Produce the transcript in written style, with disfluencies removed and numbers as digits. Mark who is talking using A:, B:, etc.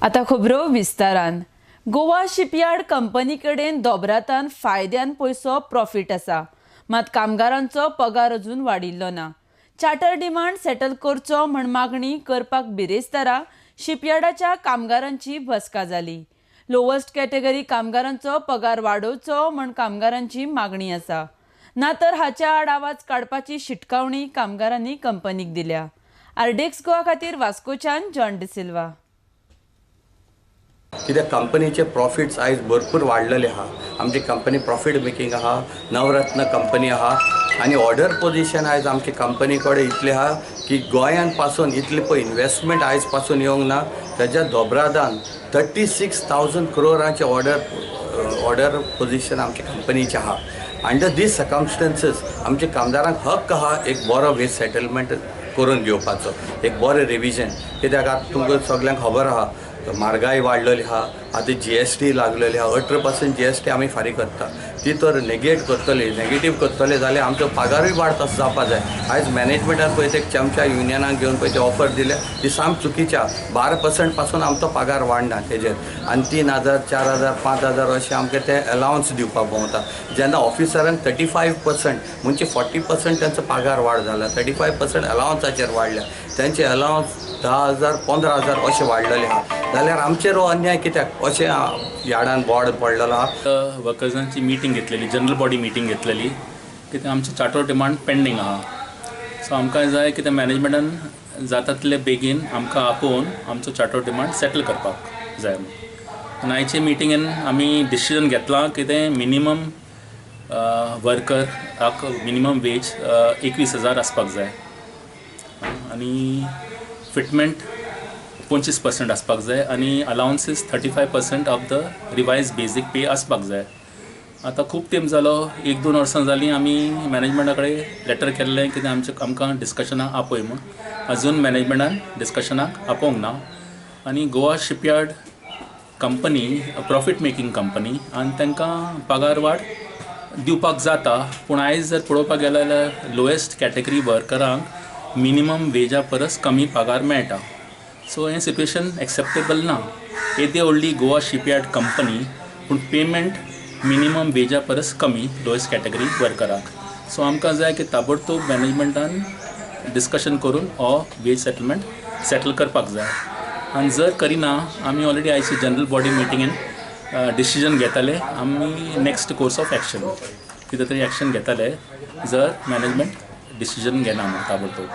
A: आता खबरो विस्तारान. गोवा शिपयार्ड कंपनी कडेन दोबरातान फायद्यान पयसो प्रॉफिट आसा, मात कामगारांचो पगार अजून वाडिल्लो ना. चार्टर डिमांड सेटल करचो म्हण मागणी करपाक बिरेस्तारा शिपयार्डाच्या कामगारांची बसका जाली. लोवस्ट कॅटेगरी कामगारांचो पगार वाडोवचो म्हण कामगारांची मागणी आसा, ना तर हाच्या आड आवाज काडपाची शिटकावणी कामगारांनी कंपनीक दिल्या. आरडीएक्स गोवा खातीर वास्कोच्यान जॉन डिसिल्वा.
B: कित्याक कंपनीचे प्रॉफिट्स आयज भरपूर वाडलेले आहा. आमची कंपनी प्रॉफीट मेकिंग आहा, नवरत्न कंपनी आहा आनी ऑर्डर पोजिशन आयज आमची कंपनी कडेन इतली आहा की गोंयान पासून इतली पळय इन्वेस्टमेंट आयज पासून येवंक ना. ताच्या दोबरादान 36,000 क्रोरांचे ऑर्डर पोजिशन आमच्या कंपनीचें आहा. अंडर these circumstances आमच्या कामदारांक हक्क आहा एक बरो वेज सेटलमेंट करून घेवपाचो, एक बरें रिविजन. कित्याक आतां तुमकां सगल्यांक खबर आहा म्हारगाय वाडलेली आहा, आतां GST लागलेली आहा. 18% GST आमी फारीक करता, ती तर नेगेट करतली, नेगेटीव करतले जाल्यार आमचो पगारूय वाड तसो जावपा जाय. आयज मॅनेजमेंटान पळय ते चमच्या युनियनाक घेवन पळय ते ऑफर दिल्या ती साम चुकीच्या. 12% पासून आमचो पगार वाडना तेजेर आनी 3,000, 4,000, 5,000 अशें आमकां ते अलावन्स दिवपाक भोंवता. जेन्ना ऑफिसरांक 35% म्हणजे 40% तांचो पगार वाड जाला, 35% अलावन्साचेर वाडल्या, तांचे अलावन्स 10,000, 15,000 अशें वाडलेले आहा. जाल्यार आमचेर हो अन्याय कित्याक अशें यार्डान बोर्ड पडलेलो आहा.
C: वर्कर्सांची मिटींग घेतलेली, जनरल बॉडी मिटींग घेतलेली, कित्याक आमचें चार्टर डिमांड पेंडींग आहा. सो आमकां जाय कितें मॅनेजमेंटान जाता तितले बेगीन आमकां आपोवन आमचो चार्टर डिमांड सेटल करपाक जाय म्हूण. आनी आयचे मिटिंगेन आमी डिसिजन घेतलां कितें मिनिमम वर्कराक मिनिमम वेज 21,000 आसपाक जाय आनी फिटमेंट 25% आसपाक जाय आनी allowances 35% of the revise basic pay आसपाक जाय. आतां खूब तेंप जालो, 1-2 वर्सां जालीं आमी मॅनेजमेंटा कडेन लेटर केल्लें कितें आमचें आमकां डिस्कशनाक आपय म्हूण. अजून मॅनेजमेंटान डिस्कशनाक आपोवंक ना. आनी Goa shipyard company profit making company आनी तांकां पगार वाड दिवपाक जाता, पूण आयज जर पळोवपाक गेले जाल्यार लोएस्ट कॅटेगरी वर्करांक मिनिमम वेजा परस कमी पगार मेळटा. सो हें सिट्युएशन एक्सेप्टेबल ना. येदे व्हडली गोवा शिपयार्ड कंपनी पूण पेमेंट मिनिमम वेजा परस कमी लोएस्ट कॅटेगरी वर्कराक. सो आमकां जाय की ताबडतोब मॅनेजमेंटान डिस्कशन करून हो वेज सेटलमेंट सेटल करपाक जाय. आनी जर करिना आमी ऑलरेडी आयची जनरल बॉडी मिटिंगेन डिसिजन घेतले, आमी नेक्स्ट कोर्स ऑफ एक्शन कितें तरी एक्शन घेतले जर मॅनेजमेंट डिसिजन घेना म्हूण ताबडतोब.